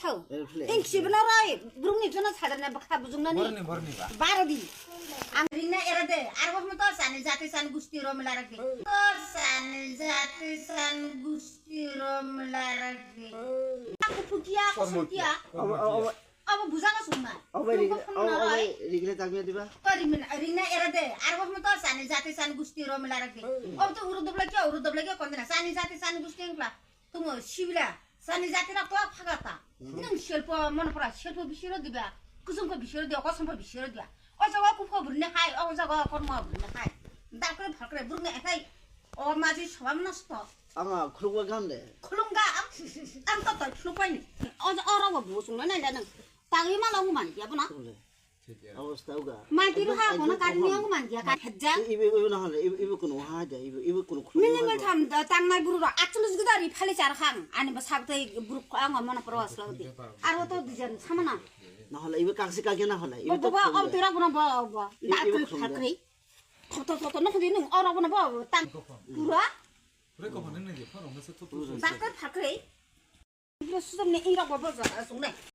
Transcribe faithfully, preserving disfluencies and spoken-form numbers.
Aeroplane. Teng sibna rai, burung ni jono sadar na bakha bujung na ni. Borni, borni ba. Baro di. Ang ringna era de, ar wah motor sani jati san gusti ro mela rak de. Motor sani jati san gusti ro mela rak de. Aku pukia, aku pukia. Abo, abo, abo. Abo bujang asung na. Abo ring, abo, abo ring le tangya diba? Tori min, ringna era de, ar wah motor sani jati san gusti ro mela rak de. Abo to uru dobla kya, uru dobla kya kondina. Sani jati san gusti engkla. Tumo sibila, sani jati na kwa phagata. Nung selpo, monopora, selpo bisiro diba. Kusumko bisiro diba, kosompo bisiro diba. O jaga kupho burine hai, o jaga kormo burine hai. Dakre phakre burine hai. O maji sobam nosto. Anga khulukwa gam de. Khulung gam. Ang to to khulukwa ni. O, o rogo busung na nai da nang. Tagi ma lo man ya bona. Khulung de. Awos tau ga. Mai tiru ha kono kari ni ang man ya ka hajja. Ibu, ibu na hale, ibu, ibu kono ha ja, ibu, ibu kono khulung. Mini ma tham da tang mai buru ro. Actually juda ri phali char khang. Ani ba sab tai buru ang mana pro aslo de. Aro to dijan samana. Na hale ibu kaksi kagi na hale. Bo bo om tira bona bo bo. Da tu phakri. Tho tho tho tho no khudi nung oro bona bo tang. Pura. Dakar phakri. Ibu sujam ne ira bo bo ja sung ne.